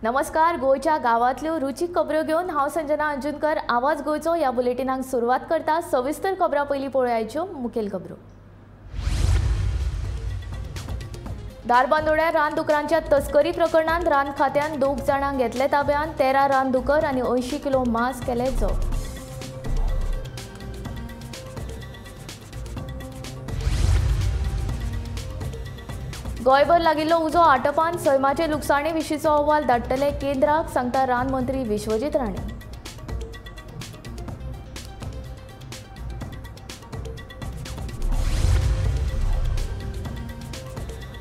नमस्कार, गोंयच्या गांवांतल्यो रुचीक खबरो घेवन हांव संजना अंजुनकर आवाज गोंयचो ह्या बुलेटिनाक सुरवात करता। सविस्तर खबरां पयलीं पळोवयाच्यो मुखेल खबरो। धारबांदोड्या रान दुकरांच्या तस्करी प्रकरणांत रान खात्यान 2 जाणांक घेतले ताब्यांत, 13 रान दुकर आनी 80 किलो मांस केले जप्त। गोंयभर लागिल्लो उजो आटपान सैमाचे लुकसाणे विशींचो अहवाल धाडटले केंद्राक, सांगता रान मंत्री विश्वजीत राणे।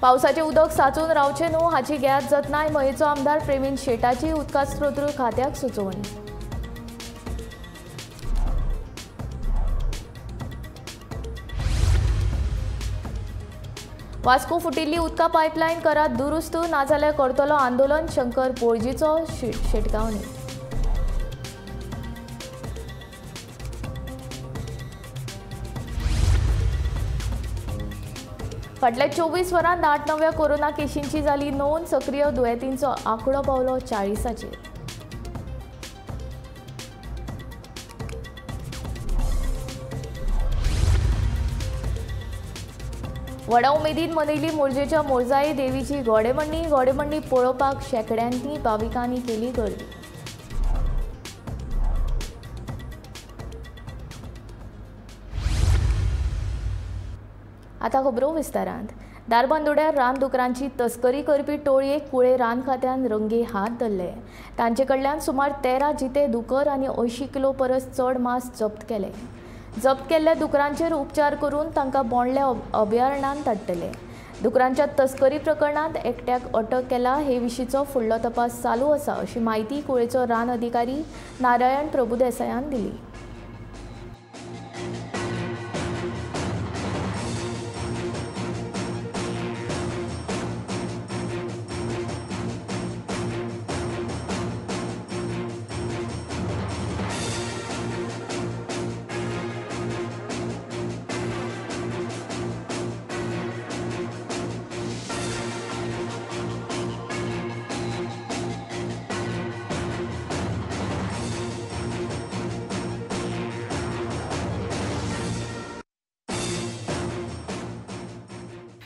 पावसाचें उदक साचून रावचें न्हू हाची घेयात जतनाय, मयेचो आमदार प्रेमीन शेटाची उदका स्रोत खात्याक सुचोवणी। वास्को फुटिल्ली उदका पायपलायन करात दुरुस्त, नाजाल्यार करतलो आंदोलन, शंकर पोळजीचो शिटकावणी। फाटल्या 24 वरांत 8 नव्या कोरोना केशींची जाली नोंद, सक्रीय दुयेंतींचो आंकडो पावलो 40चेर। व्हडा उमेदीन मनयली मोरजेच्या मोरजाई देवीची घोडेमंडी, घोडेमंडी पळोवपाक शेंकड्यांनी भाविकांनी केली गर्दी। आतां खबरो विस्तारांत। धारबांदोड्यार रान दुकरांची तस्करी करपी टोळयेक कुळे रान खात्यान रंगे हात धरले। तांचे कडल्यान सुमार 13 जिते दुकर आनी 80 किलो परस चड मांस जप्त केले। जप्त केल्ल्या दुकरांचेर उपचार करून तांकां बोंडल्या अभयारण्यांत धाडटले। दुकरांच्या तस्करी प्रकरणांत एकट्याक अटक केला, हे विशींचो फुडलो तपास चालू आसा अशी म्हायती कुळेचो रान अधिकारी नारायण प्रभुदेसायान दिली।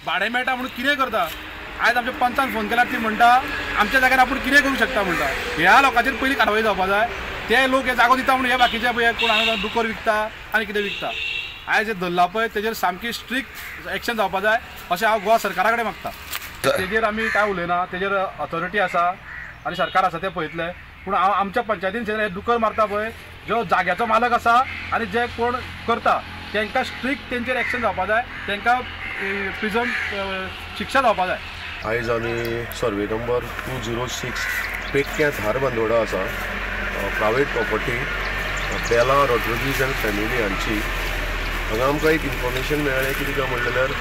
भाडें मेळटा म्हणून कितें करता। आयज आमच्या पंचान फोन केल्यार ती म्हणटा आमच्या जाग्यार आपूण कितें करूंक शकता म्हणटा। ह्या लोकांचेर पयलीं कारवाय जावपा जाय। ते लोक हे जागो दिता म्हणून हे बाकीचे पळय कोण हांगा दुकर विकता आनी कितें विकता। आयज धरला पळय तेजेर सामकी स्ट्रिक्ट एक्शन जावपा जाय अशें हांव गोवा सरकारा कडेन मागता। तेजेर आमी कांय उलयना, तेजेर ऑथॉरिटी आसा आनी सरकार आसा तें पळयतलें। पूण हांव आमच्या पंचायतीन हे दुकर मारता पळय जो जाग्याचो मालक आसा आनी जे कोण करता तांकां स्ट्रिक्ट तेंचेर एक्शन जावपा जाय, तांकां प्रिजन शिक्षा जावपा जाय। आयज आमी सर्वे नंबर 206 पेटक्या धारबांदोडा आसा, private property Bela Rodrigues and family हांची। हांगा आमकां एक इन्फॉर्मेशन मेळ्ळें कितें काय म्हणलें जाल्यार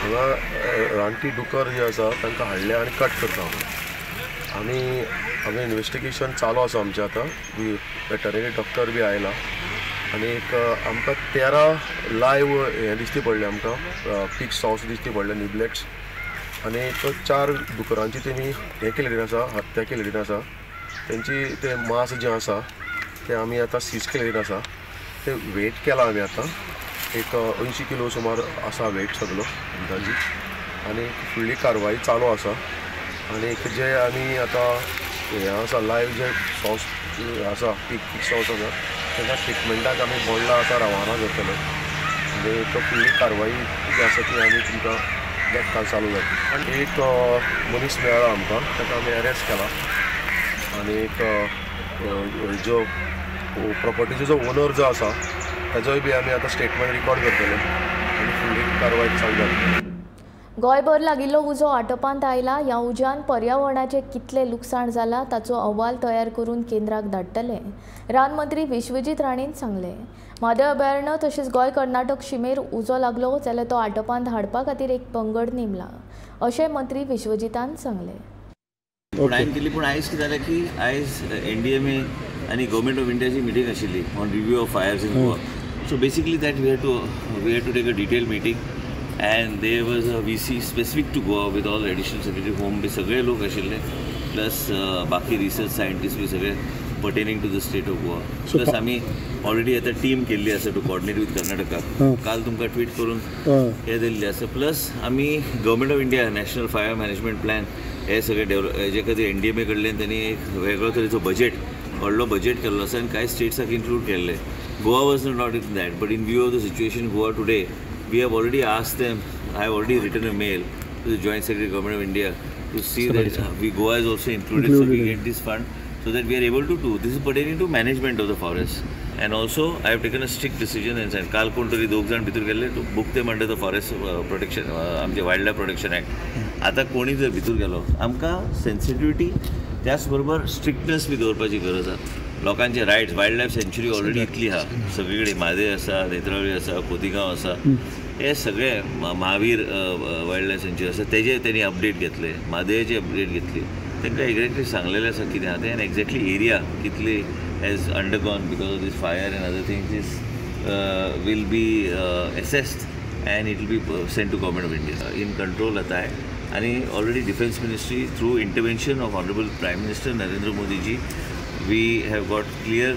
हांगा रानटी दुकर जे आसा तांकां हाडले आनी कट करता म्हणून। आनी हांगा इन्वेस्टिगेशन चालू आसा आमचें आतां, वेटरनरी डॉक्टर बी आयला आनी एक आमकां 13 लायव हें दिश्टी पडलें, आमकां पीक सॉस दिश्टी पडलें, निबलेट्स आनी एक 4 दुकरांची तेणी हें केलेली आसा, हत्या केलेली आसा। तेंची तें मांस जें आसा तें आमी आतां सीज केलेलें आसा, तें वेट केलां आमी आतां एक 80 किलो सुमार आसा वेट सगलो अंदाजी। आनी फुडली कारवाई चालू आसा। आनी जे आमी आतां हें आसा लायव जे सॉस आसा पीक सॉस आसा ताका ट्रिटमेंटाक आमी बोंडला आतां रवाना करतले आनी एक फुडली कारवाई जी आसा ती आमी तुमकां काल चालू जातली। आनी एक मनीस मेळ्ळा आमकां, ताका आमी अरेस्ट केला आनी एक जो प्रॉपर्टीचो जो ओनर जो आसा ताजोय बी आमी आतां स्टेटमेंट रिकॉर्ड करतले आनी फुडली कारवाई चालू जातली। गोंयभर लागिल्लो उजो आटोपांत आयला। ह्या उज्यान पर्यावरणाचें कितलें लुकसाण जालां ताचो अहवाल तयार करून केंद्राक धाडटले, रान मंत्री विश्वजीत राणेन सांगलें। म्हादय अभयारण्य तशेंच गोंय कर्नाटक शिमेर उजो लागलो जाल्यार तो आटोपांत हाडपा खातीर एक पंगड नेमला अशें मंत्री विश्वजीतान सांगलें। हांवें केली, पूण आयज कितें जालें की आयज एनडीएमए आनी गव्हर्मेंट ऑफ इंडियाची मिटींग आशिल्ली on review of fires in Goa. So basically that we had to take a detail meeting and there was a VC specific to Goa with all additional secretary home बी सगळे लोक आशिल्ले. Plus बाकी research scientist बी सगळे pertaining to the state of Goa. Plus आमी already आतां team केल्ली आसा two coordinate with Karnataka. काल तुमकां ट्वीट करून हे दिल्ले आसा. प्लस आमी government of India national fire management plan हे सगळे डेव्हलप हेजे खातीर NDMA कडल्यान त्यांनी एक वेगळो तरेचो बजेट व्हडलो बजेट केल्लो आसा आनी कांय स्टेट्साक इन्क्लूड केल्ले. Goa was not in that, but in view of the situation Goa today we have already asked them. I have already written a mail to the Joint Secretary Government of India to see that we Goa is also included, so we get this fund so that we are able to do. This is pertaining to management of the forest. And also I have taken a strict decision and said काल कोण तरी दोग जाण भितर गेल्ले to book them under the forest protection आमचे wild life protection act. आतां कोणी जर भितर गेलो आमकां सेन्सिटिविटी त्याच बरोबर स्ट्रिक्टनेस बी दवरपाची गरज आसा. लोकांचे rights wild life sanctuary already इतली आहा सगळी कडेन, म्हादय आसा, नेत्रावळी आसा, खोतीगांव आसा, हे सगळे महावीर वायल्ड लायफ सँच्युरी आसा तेजे तेणी अपडेट घेतले, म्हादयचे अपडेट घेतली. तांकां एक्झॅक्टली सांगलेलें आसा कितें आहा तें आनी एक्झॅक्टली एरिया कितली has undergone because of this fire and other things is will be assessed and it will be sent to government of India. In control आता आहे आणि already defence ministry through intervention of honourable prime minister Narendra Modiji we have got clear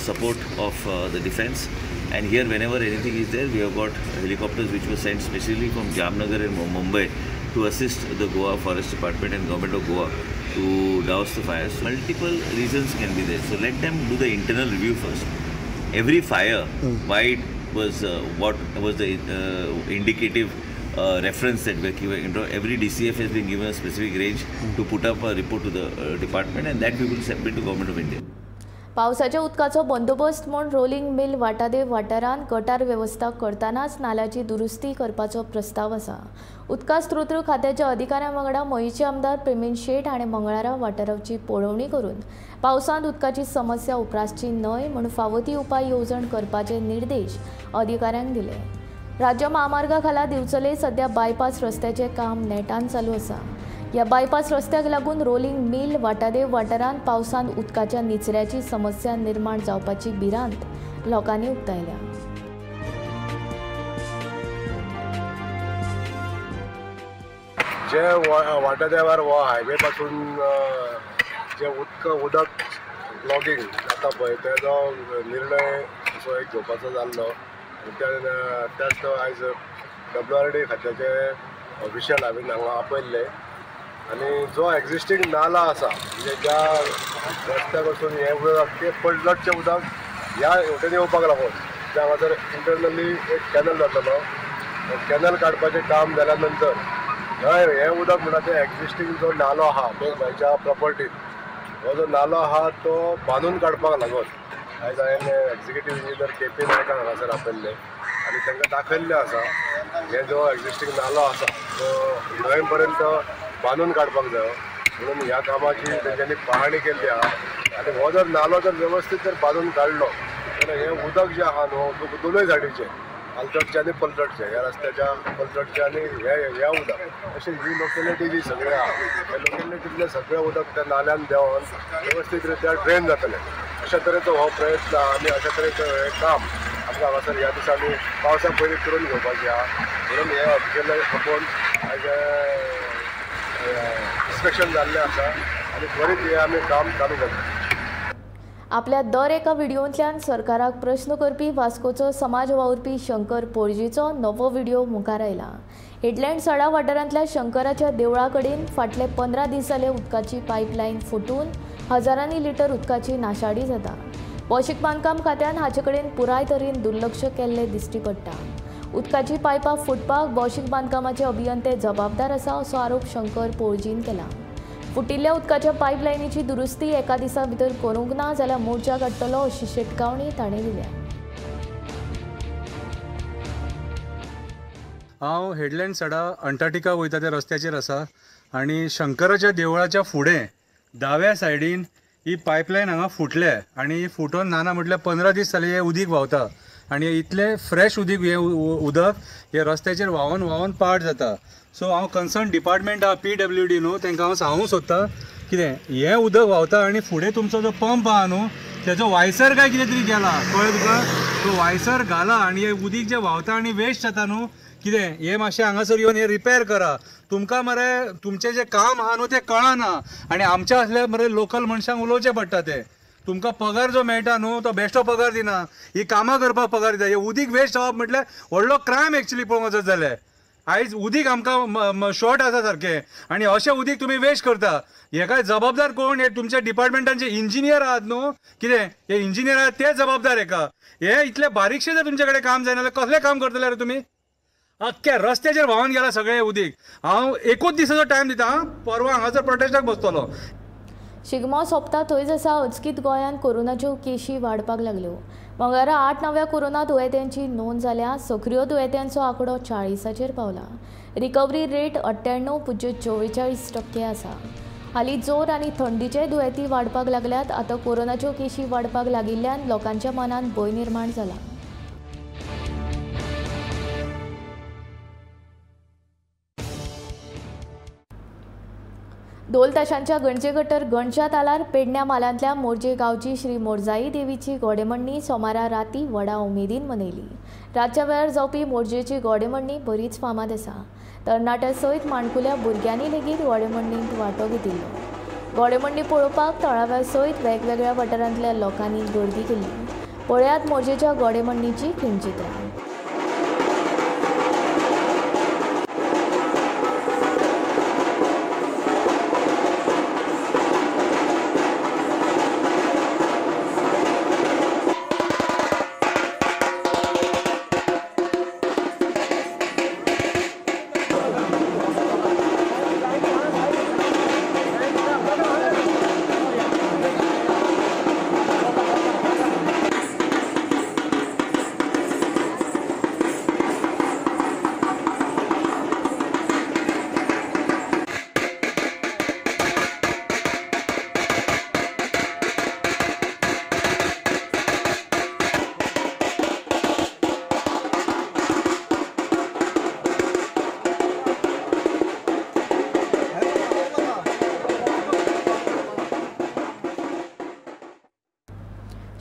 support of the defense, and here whenever anything is there we have got helicopters which were sent specially from Jamnagar and Mumbai to assist the Goa Forest Department and Government of Goa to douse the fires. Multiple reasons can be there, so let them do the internal review first. Every fire, why it was, what was the indicative reference that we were, every DCF has been given a specific range to put up a report to the department, and that we will submit to Government of India. पावसाच्या उदकाचो बंदोबस्त म्हूण rolling mill वाटादेव वाठारांत गटार वेवस्था करतनाच नाल्याची दुरुस्ती करपाचो प्रस्ताव आसा. उदका स्त्रोत खात्याच्या अधिकाऱ्यां वांगडा मयेचे आमदार प्रेमेंद शेट हाणें मंगळारा वाठाराची पळोवणी करून पावसांत उदकाची समस्या उप्रासची न्हय म्हूण फावो ती उपाय येवजण करपाचे निर्देश अधिकाऱ्यांक दिले. राज्य म्हामार्गा खाला दिवचले सध्या बायपास रस्त्याचें काम नेटान चालू आसा. ह्या बायपास रस्त्याक लागून रोलिंग मिल वाटादेव वाठारांत पावसांत उदकाच्या निचऱ्याची समस्या निर्माण जावपाची भिरांत लोकांनी उक्तायल्या. जे वाटादेवार हो हायवे पासून जे उदक क्लॉगिंग जाता पळय तेजो निर्णय असो एक घेवपाचो जाल्लो. त्याच आयज WRD खात्याचे ऑफिशियल हांवें हांगा आपयल्ले आनी जो एक्झिस्टींग नाला आसा म्हणजे ज्या रस्त्या कडसून हें उदक तें पलटचें उदक ह्या हेवटेन येवपाक लागून त्या हांगासर इंटरनली एक कॅनल जातलो. कॅनल काडपाचें काम जाल्या नंतर हें उदक म्हणटा तें एक्झिस्टींग जो नालो आहा गोंयच्या प्रॉपर्टीन हो जो नालो आहा तो बांदून काडपाक लागून आयज हांवें एक्झिक्युटीव इंजिनियर KP नायकाक हांगासर आपयल्ले आनी तांकां दाखयल्लें आसा हे जो एक्झिस्टींग नालो आसा तो न्हंय पर्यंत बांदून काडपाक जायो म्हणून ह्या कामाची तेंच्यांनी पाहणी केल्ली आहा. आनी हो जर नालो जर वेवस्थीत जर बांदून काडलो जाल्यार हें उदक जें आहा न्हू दोनूय सायडीचें आलतडचें आनी पलतडचें ह्या रस्त्याच्या पलतडचें आनी ह्या उदक अशें ही लोकेलिटी जी सगळें आहा ह्या लोकेलिटींतलें सगळें उदक त्या नाल्यान देंवन वेवस्थीत रित्या ड्रेन जातलें. अशा तरेचो हो प्रयत्न आहा आनी अशा तरेचें हें काम आमकां हांगासर ह्या दिसांनी पावसा पयलीं करून घेवपाचें आहा म्हणून हें ऑफिशियल आपोवन आयज इन्स्पेक्शन जाल्लें आसा आनी त्वरीत हें आमी काम चालू करता. आपल्या दर एका व्हिडियोंतल्यान सरकाराक प्रश्न करपी वास्कोचो समाज वावुरपी शंकर पोळजीचो नवो व्हिडिओ मुखार आयला. हेडलँड सडा वाठारांतल्या शंकराच्या देवळा कडेन फाटले 15 दीस जाले उदकाची पायपलायन फुटून हजारांनी लिटर उदकाची नाशाडी जाता. भौशीक बांदकाम खात्यान हाचे कडेन पुराय तरेन दुर्लक्ष केल्लें दिश्टी पडटा. उदकाची पायपां फुटपाक भौशीक बांदकामाचे अभियंते जबाबदार आसा असो आरोप शंकर पोळजीन केला. फुटिल्ल्या उदकाच्या पायपलायनीची दुरुस्ती एका दिसा भितर करूंक ना जाल्यार मोर्चा काडटलो अशी शिटकावणी ताणें दिल्या. हांव हेडलँड सडा अंटार्क्टिका वयता त्या रस्त्याचेर आसा आनी शंकराच्या देवळाच्या फुडें दाव्या सायडीन ही पायपलायन हांगा फुटल्या आनी फुटोन ना ना म्हटल्यार 15 दीस जाले हें उदीक व्हांवता आनी इतलें फ्रेश उदीक हें उदक हे रस्त्याचेर व्हांवन व्हांवन पाड जाता. सो हांव कन्सर्न डिपार्टमेंट आहा PWD न्हू तांकां हांव सांगूंक सोदता कितें हें उदक व्हांवता आनी फुडें तुमचो जो पंप आहा न्हू तेजो वायसर काय कितें तरी गेला कळ्ळें तुका, तो वायसर घाला आनी हें उदीक जें व्हांवता आनी वेस्ट जाता न्हू कितें हे मातशें हांगासर येवन हे रिपेर करा. तुमकां मरे तुमचें जें काम आहा न्हू तें कळना आनी आमच्या असल्या मरे लोकल मनशांक उलोवचें पडटा. तें तुमकां पगार जो मेळटा न्हू तो बेश्टो पगार दिना, ही कामां करपाक पगार दिता. हे उदीक वेस्ट जावप म्हटल्यार व्हडलो क्रायम एक्चुली पळोवंक वचत जाल्यार. आयज उदीक आमकां शॉर्ट आसा सारकें आनी अशें उदीक तुमी वेस्ट करता. हेका जबाबदार कोण? हे तुमच्या डिपार्टमेंटांचे इंजिनियर आहात न्हू, कितें हे इंजिनियर आहात ते जबाबदार हेका. हे इतलें बारीकशें जर तुमचे कडेन काम जायना जाल्यार कसलें काम करतले रे तुमी? अख्ख्या रस्त्याचेर व्हांवन गेला सगळें उदीक. हांव एकूच दिसाचो टायम दिता, परवां हांगासर प्रोटेस्टाक बसतलो. शिगमो सोंपता थंयच आसा अचकीत गोंयांत कोरोनाच्यो केशी वाडपाक लागल्यो. मंगळारा 8 नव्या कोरोना दुयेंत्यांची नोंद जाल्या. सक्रीय दुयेंत्यांचो आंकडो 40चेर पावला. रिकवरी रेट 98.44% आसा. हालीं जोर आनी थंडीचे दुयेंती वाडपाक लागल्यात. आतां कोरोनाच्यो केशी वाडपाक लागिल्ल्यान लोकांच्या मनांत भंय निर्माण जाला. ढोल ताशांच्या गणजेगटर गणच्या तालार पेडण्या म्हालांतल्या मोरजे गांवची श्री मोरजाई देवीची घोडेमडणी सोमारा राती व्हडा उमेदीन मनयली. रातच्या वेळार जावपी मोरजेची घोडेमडणी बरीच फामाद आसा. तरणाट्या सयत माणकुल्या भुरग्यांनी लेगीत घोडेमडणींत वांटो घेतिल्लो. घोडेमडणी पळोवपाक थळाव्या सयत वेगवेगळ्या वाठारांतल्या लोकांनी गर्दी केल्ली. पळयात मोरजेच्या घोडेमडणीची खिणचित्रां.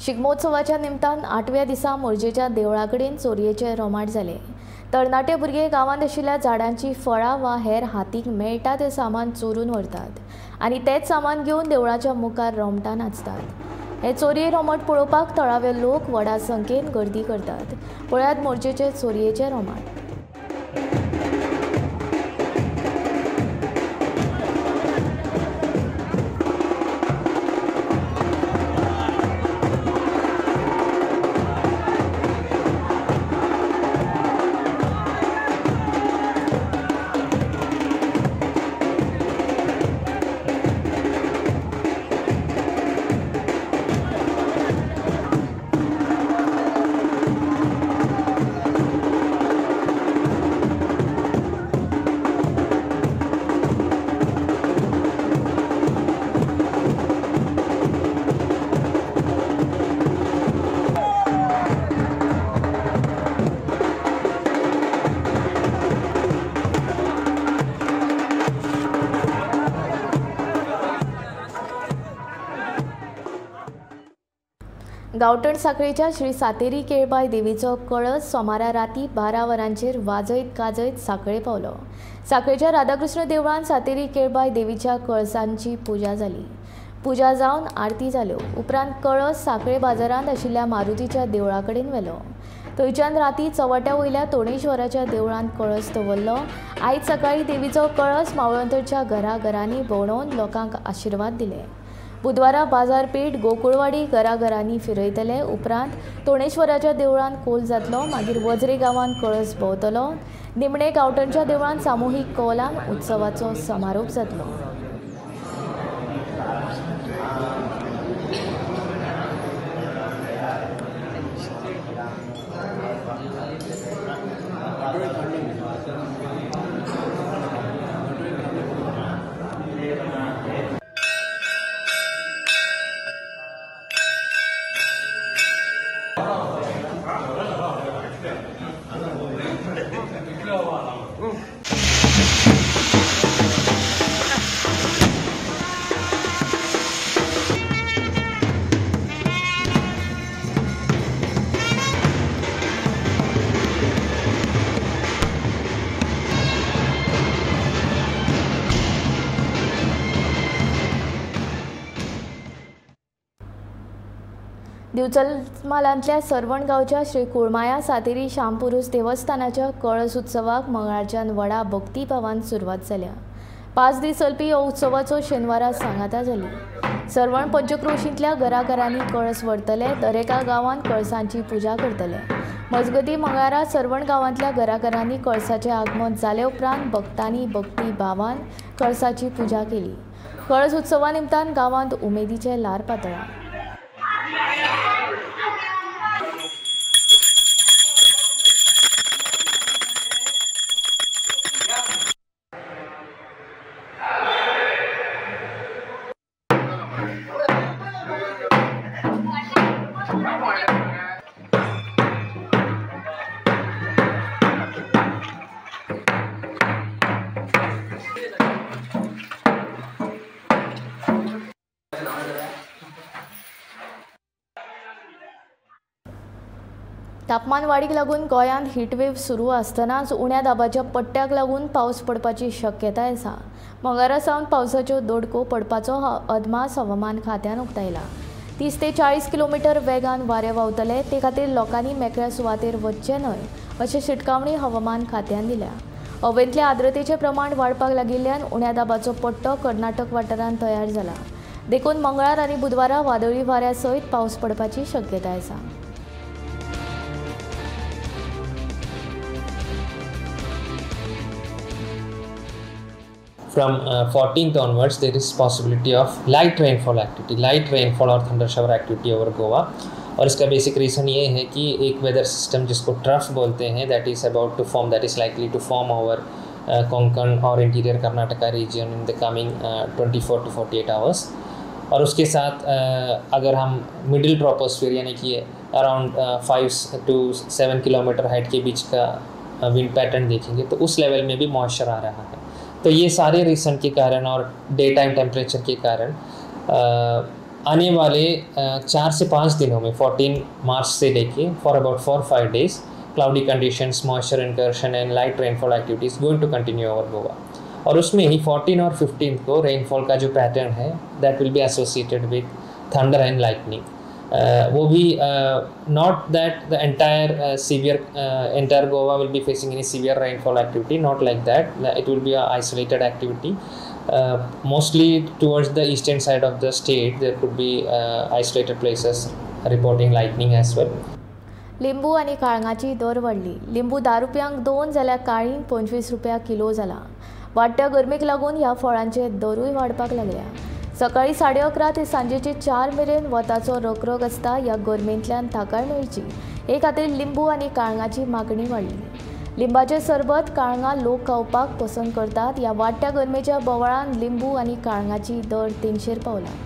शिगमोत्सवाच्या निमतान 8व्या दिसा मोरजेच्या देवळा कडेन चोरयेचे रोमाट जाले. तरणाटे भुरगे गांवांत आशिल्ल्या झाडांची फळां वा हेर हातीक मेळटा तें सामान चोरून व्हरतात आनी तेंच सामान घेवन देवळाच्या मुखार रोमटां नाचतात. हे चोरये रोमट पळोवपाक थळावे लोक व्हडा संख्येन गर्दी करतात. पळयात मोरजेचे चोरयेचे रोमाट. गावठण साखळेच्या श्री सातेरी केळबाय देवीचो कळस सोमारा राती 12 वरांचेर वाजयत गाजयत साखळे पावलो. साखळेच्या राधाकृष्ण देवळान सातेरी केळबाय देवीच्या कळसांची पुजा जाली. पुजा जावन आरती जाल्यो. उपरांत कळस साखळे बाजारांत आशिल्ल्या मारुतीच्या देवळा कडेन व्हेलो. थंयच्यान राती चवट्या वयल्या तोणेश्वराच्या देवळांत कळस दवरलो. आयज सकाळीं देवीचो कळस मावळंतरच्या घराघरांनी भोंवडोवन लोकांक आशिर्वाद दिले. बुधवारा बाजारपेठ गोकुळवाडी घराघरांनी फिरयतले. उपरांत तोणेश्वराच्या देवळांत कोल जातलो. मागीर वज्रे गांवांत कळस भोंवतलो. निमणे गांवठणच्या देवळांत सामुहीक कोलान उत्सवाचो समारोप जातलो. दिवचल म्हालांतल्या सर्वण गांवच्या श्री कुळमाया सातेरी श्यामपुरूस देवस्थानाच्या कळस उत्सवाक मंगळारच्यान व्हडा भक्तीभावान सुरवात जाल्या. 5 दीस चलपी ह्या उत्सवाचो शेनवारा सांगाता जाली. सर्वण पंचक्रोशींतल्या घराघरांनी कळस व्हरतले, दरेका गांवांत कळसांची पुजा करतले. मजगती मंगळारा सर्वण गांवांतल्या घराघरांनी कळसाचें आगमन जाले उपरांत भक्तांनी भक्तीभावान कळसाची पुजा केली. कळस उत्सवा निमतान गांवांत उमेदीचें ल्हार पातळ्ळां. तापमान वाडीक लागून गोंयांत हीटवेव सुरू आसतनाच उण्या दाबाच्या पट्ट्याक लागून पावस पडपाची शक्यताय आसा. मंगळारा सावन पावसाच्यो दडको पडपाचो अदमास हवामान खात्यान उक्तायला. 30 ते 40 किलोमिटर वेगान वारें व्हांवतलें, ते खातीर लोकांनी मेकळ्या सुवातेर वचचें न्हय अशी शिटकावणी हवामान खात्यान दिल्या. हवेंतले आर्द्रतेचें प्रमाण वाडपाक लागिल्ल्यान उण्या दाबाचो पट्टो कर्नाटक वाठारांत तयार जाला. देखून मंगळार आनी बुधवारा वादळी वाऱ्या सयत पावस पडपाची शक्यताय आसा. From 14th onwards, there is possibility of light rainfall activity, light rainfall Aur thunder shower activity over Goa. और इसका बेसिक रीज़न ये है कि एक वेदर सिस्टम जिसको ट्रफ बोलते हैं, that is about to form, that is likely to form over Konkan Aur interior Karnataka region in the coming 24 to 48 hours. और उसके साथ अगर हम मिडिल ट्रोपोस्फियर यानी कि around 5 to 7 kilometre height K beach का wind pattern देखेंगे तो उस level में भी मॉइस्चर आ रहा है. तो ये सारे रीज़न के कारण और डे टाइम टेम्परेचर के कारण आने वाले 4 से 5 दिनों में 14 मार्च से लेके for about 4-5 days cloudy conditions, moisture incursion and light rainfall activities going to continue over Goa. और उसमें ही 14 और 15 को रेनफॉल का जो पैटर्न है that will be associated with thunder and lightning. वो भी not that the entire severe entire Goa will be facing any severe rainfall activity, not like that. It will be a isolated activity, mostly towards the eastern side of the state. There could be isolated places reporting lightning as well. लिंबू आनी काळंगाची दर वाडली. लिंबू 10 रुपयांक 2 जाल्यार काळींग 25 रुपया kilo जाला. वाडट्या गरमेक लागून ह्या फळांचे दरूय वाडपाक लागल्या. सकाळी 11:30 ते सांजेचे 4 मेरेन वताचो रखरख आसता. ह्या गरमेंतल्यान थाकाय मेळची हे खातीर लिंबू आनी काळंगाची मागणी वाडली. लिंबाचें सरबत काळंगां लोक खावपाक पसंत करतात. ह्या वाडट्या गरमेच्या बोवाळान लिंबू आनी काळंगाची दर 300 पावला.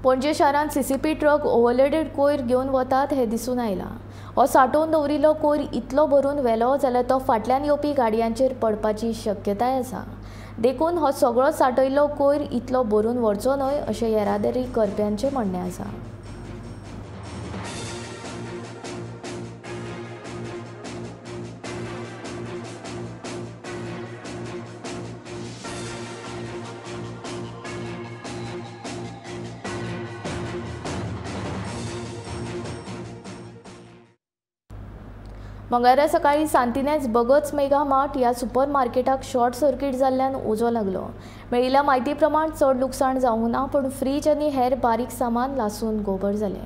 पणजे शारांत सीसीपी ट्रक ओव्हरलोडेड कोयर घेवन वतात हें दिसून आयलां. हो सांठोवन दवरिल्लो कोयर इतलो भरून व्हेलो जाल्यार तो फाटल्यान येवपी गाडयांचेर पडपाची शक्यताय आसा. देखून हो सगळो सांठयल्लो कोयर इतलो भरून व्हरचो न्हय अशें येरादारी करप्यांचें म्हणणें आसा. मंगळारा सकाळी सांतिनेज बगच मेगा मार्ट ह्या सुपर मार्केटाक शॉर्ट सर्किट जाल्ल्यान उजो लागलो. मेळिल्ल्या म्हायती प्रमाण चड लुकसाण जावंक ना, पूण फ्रीज आनी हेर बारीक सामान लासून गोबर जालें.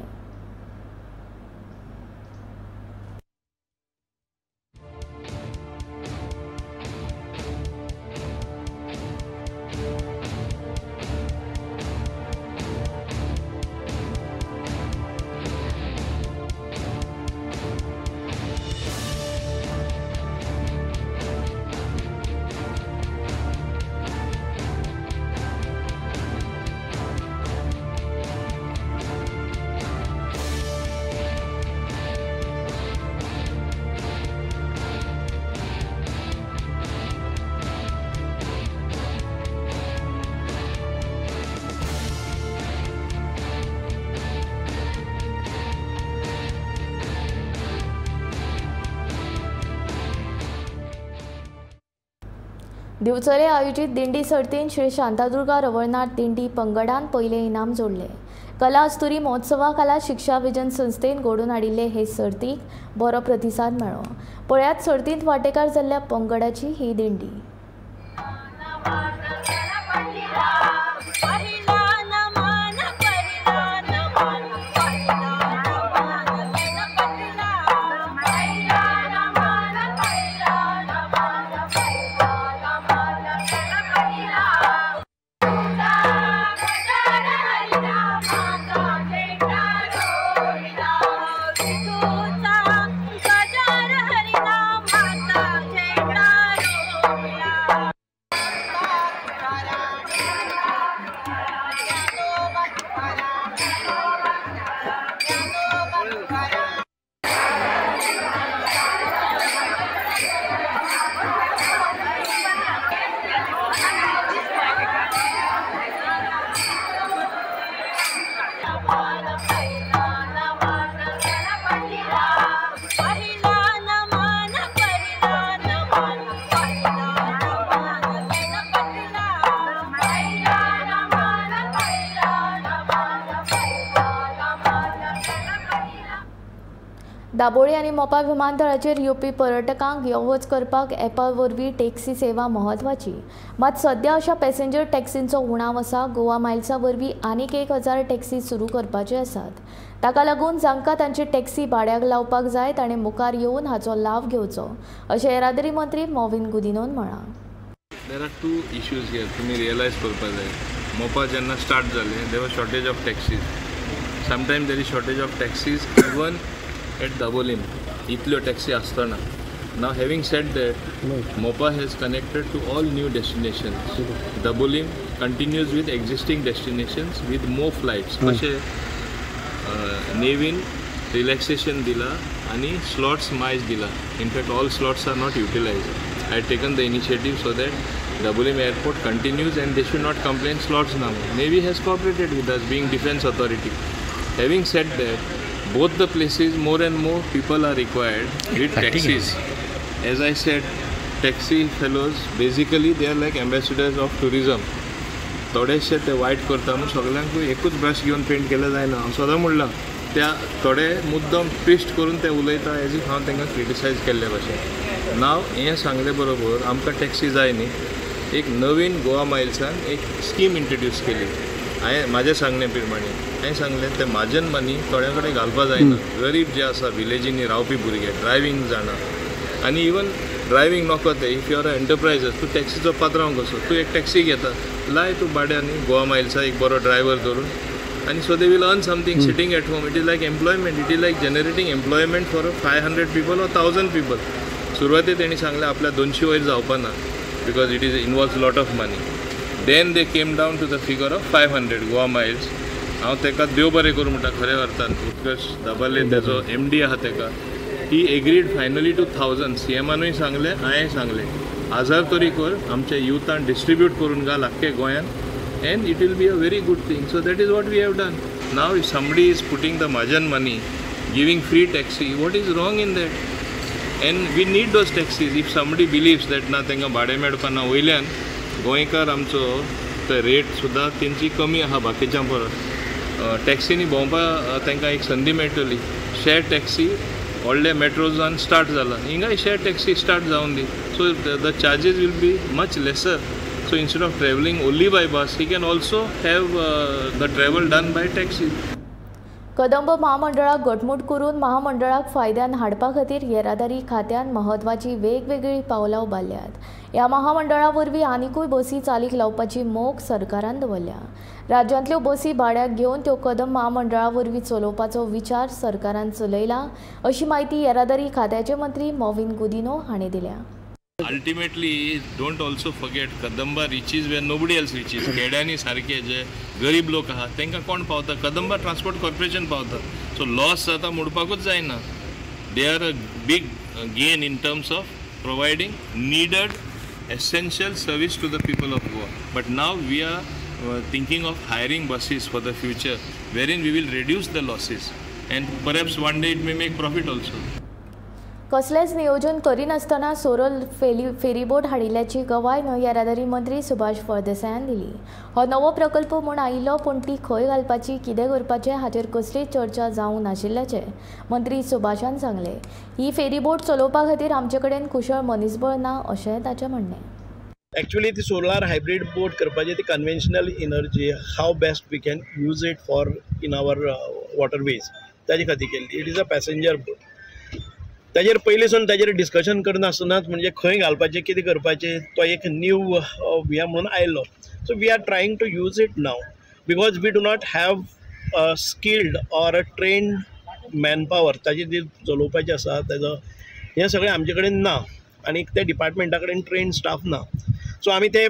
दिवचले आयोजीत दिंडी सर्तीन श्री शांतादुर्गा रवळनाथ दिंडी पंगडान पयलें इनाम जोडलें. कला अस्तुरी महोत्सवा खाला शिक्षा विजन संस्थेन घडोवन हाडिल्ले हे सर्तीक बरो प्रतिसाद मेळ्ळो. पळयात सर्तींत वांटेकार जाल्ल्या पंगडाची ही दिंडी. दाबोळी आनी मोपा विमानतळाचेर येवपी पर्यटकांक यो वच करपाक ॲपा वरवीं टॅक्सी सेवा म्हत्वाची. मात सद्या अशा पॅसेंजर टॅक्सींचो उणाव आसा. गोवा मायल्सा वरवीं आनीक 1000 टॅक्सी सुरू करपाचे आसात. ताका लागून जांकां तांची टॅक्सी भाड्याक लावपाक जाय ताणें मुखार येवन हाचो लाव घेवचो अशें येरादारी मंत्री मॉविन गुदिनोन म्हळां. There are two issues here तुमी रियलायज करपाक जाय. मोपा जेन्ना स्टार्ट जालें there was shortage of taxis. Sometime there is shortage of taxis even at Dabolim, इतल्यो टॅक्सी आसतना. Now having said that, Mopa has connected to all new destinations. Dabolim continues with existing destinations with more flights. कशें Naveen relaxation दिला आनी slots मायज दिला. In fact all slots are not utilised. I had taken the initiative so that Dabolim airport continues and they should not complain slots ना. Navy has cooperated with us being defence authority. Having said that, both the places more and more people are required with taxis. As I said, taxi fellows basically they are like ambassadors of tourism. थोडेशे ते वायट करता म्हणून सगळ्यांकूय एकूच brush घेवन paint केलें जायना. हांव सदां म्हणलां त्या थोडे मुद्दम ट्विस्ट करून ते उलयता एज if हांव तांकां क्रिटिसायज केल्ले भशेन. नाव हें सांगले बरोबर आमकां टॅक्सी जाय न्ही, एक नवीन गोवा मायल्सान एक स्कीम इंट्रोड्यूस केली. हांवें म्हाज्या सांगणे प्रमाणे हांवें सांगलें ते म्हाजन मनी थोड्या कडेन घालपा जायना. गरीब जे आसा विलेजींनी रावपी भुरगे ड्रायव्हींग जाणा आनी इवन ड्रायव्हींग नको ते if you are a enterpriser तूं टॅक्सीचो पात्रांव कसो तूं एक टॅक्सी घेता लाय तूं भाड्यान गोवा मायल्सा एक बरो ड्रायव्हर धरून आनी so they will earn something sitting at home. It is like employment, it is like generating employment for 500 people or 1000 people. सुरवाते तेणी सांगलें आपल्या 200 वयर जावपा ना because it is involves lot of money. Then they came down to the figure of 500 Goa Miles. हांव ताका देव बरें करूं म्हणटा खऱ्या अर्थान उत्कर्ष दाबाले ताजो एम डी आहा ताका he agreed finally to 1000. C एमानूय सांगलें हांवें सांगलें हजार तरी कर आमच्या युथान डिस्ट्रिब्यूट करून घाल आख्खे गोंयान and it will be a very good thing. So that is what we have done. Now if somebody is putting the Mahajan money, giving free taxi, what is wrong in that? And we need those taxis. If somebody believes that ना तांकां भाडें मेळपा ना वयल्यान गोंयकार आमचो ते rate सुद्दां तेंची कमी आहा बाकीच्या परस. टॅक्सीनी भोंवपाक तांकां एक संदी मेळटली. शेअर टॅक्सी व्हडले मेट्रोजान स्टार्ट जाला, हिंगाय शेअर टॅक्सी स्टार्ट जावन दी. So the charges will be much lesser. So instead of travelling only by bus he can also have the travel done by taxi. Kadamba महामंडळाक घटमूट करून महामंडळाक फायद्यान हाडपा खातीर येरादारी खात्यान म्हत्वाची वेगवेगळीं पावलां उबारल्यात. ह्या महामंडळा वरवीं आनिकूय बसी चालीक लावपाची मोख सरकारान दवरल्या. राज्यांतल्यो बसी भाड्याक घेवन त्यो कदंब महामंडळा वरवीं चलोवपाचो विचार सरकारान चलयला अशी म्हायती येरादारी खात्याचे मंत्री मॉविन गुदिनो हांणी दिल्या. Ultimately don't also forget Kadamba reaches where nobody else reaches. खेड्यांनी सारके जे गरीब लोक आहा तांकां कोण पावता? कदंबा ट्रान्सपोर्ट कॉर्पोरेशन पावता. सो लॉस जाता म्हणपाकूच जायना. They are a big gain in terms of providing needed essential service to the people of Goa. But now we are thinking of hiring buses for the future, wherein we will reduce the losses and perhaps one day it may make profit also. कसलेंच नियोजन करिनासतना सोरल ferryboat हाडिल्ल्याची गवाय न्हंय येरादारी मंत्री सुभाष फळदेसायान दिली. हो नवो प्रकल्प म्हूण आयिल्लो, पूण ती खंय घालपाची, कितें करपाचें हाचेर कसलीच चर्चा जावंक नाशिल्ल्याचें मंत्री सुभाषान सांगलें. ही फेरीबोट चलोवपा खातीर आमचे कडेन कुशळ मनीसबळ ना अशेंय ताचें म्हणणें. एक्चुअली ती सोलार हायब्रीड बोट करपाची ती conventional energy how best we can use it for in our waterways ताजे खातीर केल्ली. It is a passenger boat. ताजेर पयलीं ताजेर डिस्कशन करनासतनाच म्हणजे खंय घालपाचें कितें करपाचें तो एक न्यू हें म्हणून आयलो. So we are trying to use it now because we do not have a skilled or a trained man power. ताजी जी चलोवपाचें आसा ताजो हें सगळें आमचे कडेन ना आनी त्या डिपार्टमेंटा कडेन ट्रेन्ड स्टाफ ना. सो आमी ते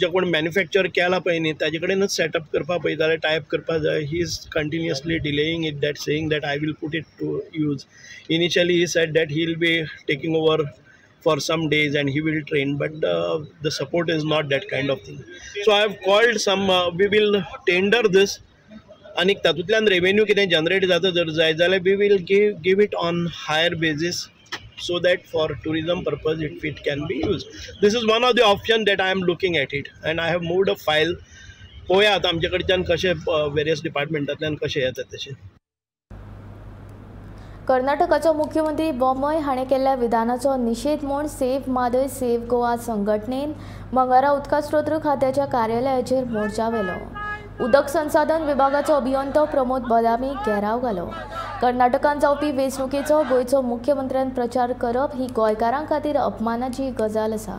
जे कोण मॅन्युफॅक्चर केला पळय न्ही ताजे कडेनच सेटअप करपाक पळयताले, टायप करपाक जाय. He is continuously delaying it that saying that I will put it to use. Initially he said that he will be taking over for some days and he will train, but the support is not that kind of thing. So I have called some, we will tender this आनी तातूंतल्यान revenue कितें generate जाता जर जाय जाल्यार we will give it on higher basis so that for tourism purpose it can be used. This is one of the option that I am looking at it and I have moved a file. पळोवया आतां आमचे कडच्यान कशें various डिपार्टमेंटांतल्यान कशें येता तशें. कर्नाटकाचो मुख्यमंत्री बोम्मय हाणें केल्ल्या विधानाचो निशेध म्हूण सेव्ह म्हादय सेव्ह गोवा संघटनेन मंगारा उदका स्रोत खात्याच्या कार्यालयाचेर मोर्चा व्हेलो. उदक संसाधन विभागाचो अभियंतो प्रमोद बदामी घेराव घालो. कर्नाटकांत जावपी वेंचणुकेचो गोंयचो मुख्यमंत्र्यान प्रचार करप ही गोंयकारां खातीर अपमानाची गजाल आसा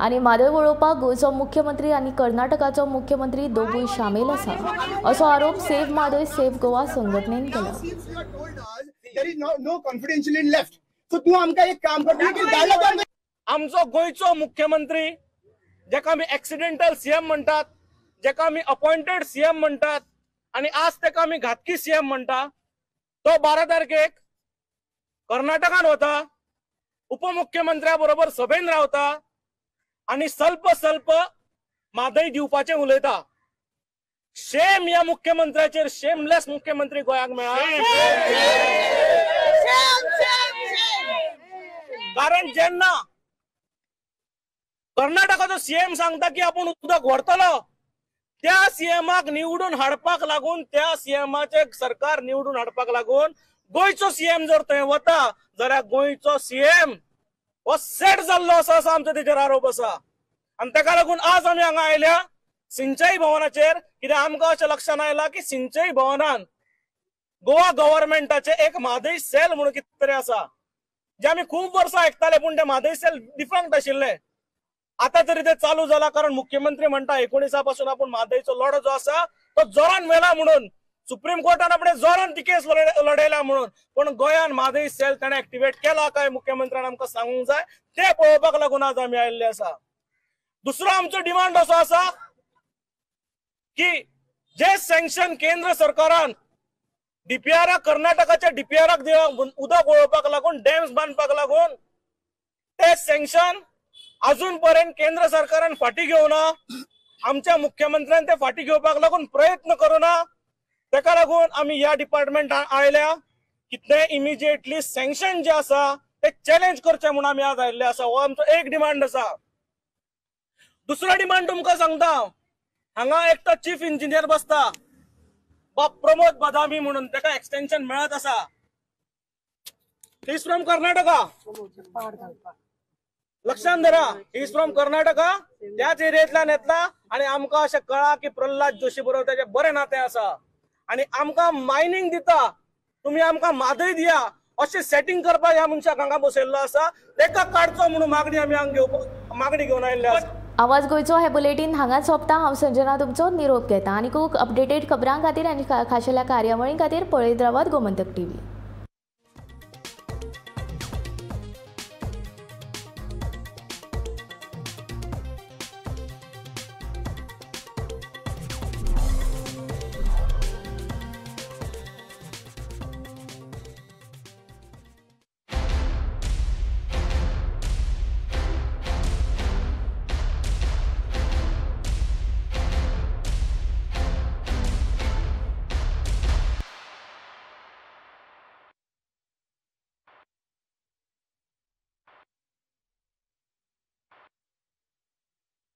आनी म्हादय वळोवपाक गोंयचो मुख्यमंत्री आनी कर्नाटकाचो मुख्यमंत्री दोगूय सामील आसा असो आरोप सेव्ह म्हादय सेव्ह गोवा संघटनेन केला. आमचो गोंयचो मुख्यमंत्री जेका आमी एक्सिडेंटल सीएम म्हणटात, जेका आमी अपॉइंटेड सीएम म्हणटात आनी आज तेका आमी घातकी सीएम म्हणटा, तो 12 तारखेक कर्नाटकान वता, उपमुख्यमंत्र्या बरोबर सभेन रावता आनी सल्प सल्प म्हादय दिवपाचें उलयता. शेम ह्या मुख्यमंत्र्याचेर, शेमलेस मुख्यमंत्री गोंयाक मेळ्ळा. कारण जेन्ना कर्नाटकाचो सीएम सांगता की आपूण उदक व्हरतलो, त्या सीएमाक निवडून हाडपाक लागून, त्या सीएमाचे सरकार निवडून हाडपाक लागून गोंयचो सीएम जर थंय वता जाल्यार गोंयचो सीएम हो सेट जाल्लो आसा असो आमचो तेजेर आरोप आसा. आनी ताका लागून आज आमी हांगा आयल्या सिंचई भवनाचेर, कित्याक आमकां अशें लक्षांत आयलां की सिंचई भवनान गोवा गव्हर्मेंटाचे एक म्हादय सेल म्हणून कितें तरी आसा, जे आमी खूब वर्सां आयकताले पूण ते म्हादय सेल डिफंक्ट आशिल्ले. आता तरी ते चालू जाला, कारण मुख्यमंत्री म्हणटा 19 पासून आपूण म्हादयचो लढो जो आसा तो जोरान व्हेला म्हणून, सुप्रीम कोर्टान आपणे जोरान ती केस लढयला म्हणून, पूण गोंयान म्हादय सेल ताणें एक्टिवेट केला काय मुख्यमंत्र्यान आमकां सांगूंक जाय. ते पळोवपाक लागून आज आमी आयिल्ले आसा. दुसरो आमचो डिमांड असो आसा की जे सँक्शन केंद्र सरकारान डीपीआराक, कर्नाटकाच्या डीपीआराक उदक वळोवपाक लागून, डॅम्स बांदपाक लागून, ते सँक्शन अजून पर्यंत केंद्र सरकारान फाटी घेवना. आमच्या मुख्यमंत्र्यान ते फाटी घेवपाक लागून प्रयत्न करूना. ताका लागून आमी ह्या डिपार्टमेंटान आयल्या की ते इमिजिएटली सँक्शन जे आसा ते चॅलेंज करचे म्हणून आमी आज आयिल्ले आसा. हो आमचो एक डिमांड आसा. दुसरो डिमांड तुमकां सांगता, हांगा एकटो चीफ इंजिनियर बसता बाब प्रमोद बदामी म्हणून, ताका एक्सटेन्शन मेळत आसा. He is from Karnataka, लक्षात धरा, he is from Karnataka, त्याच एरियेंतल्यान येतला आनी आमकां अशें कळ्ळां की प्रल्हाद जोशी बरोबर ताचें बरें नातें आसा आनी आमकां मायनींग दिता, तुमी आमकां म्हादय दिया अशें सेटींग करपाक ह्या मनशाक हांगा बसयल्लो आसा. ताका काडचो म्हणून मागणी आमी हांगा मागणी घेवन आयिल्ले आसा. आवाज गोंयचो हे बुलेटीन हांगाच सोंपता. हांव संजना तुमचो निरोप घेता आनी खूब अपडेटेड खबरां खातीर आनी खाशेल्या कार्यावळीं खातीर पळयत रावात गोमंतक टीव्ही.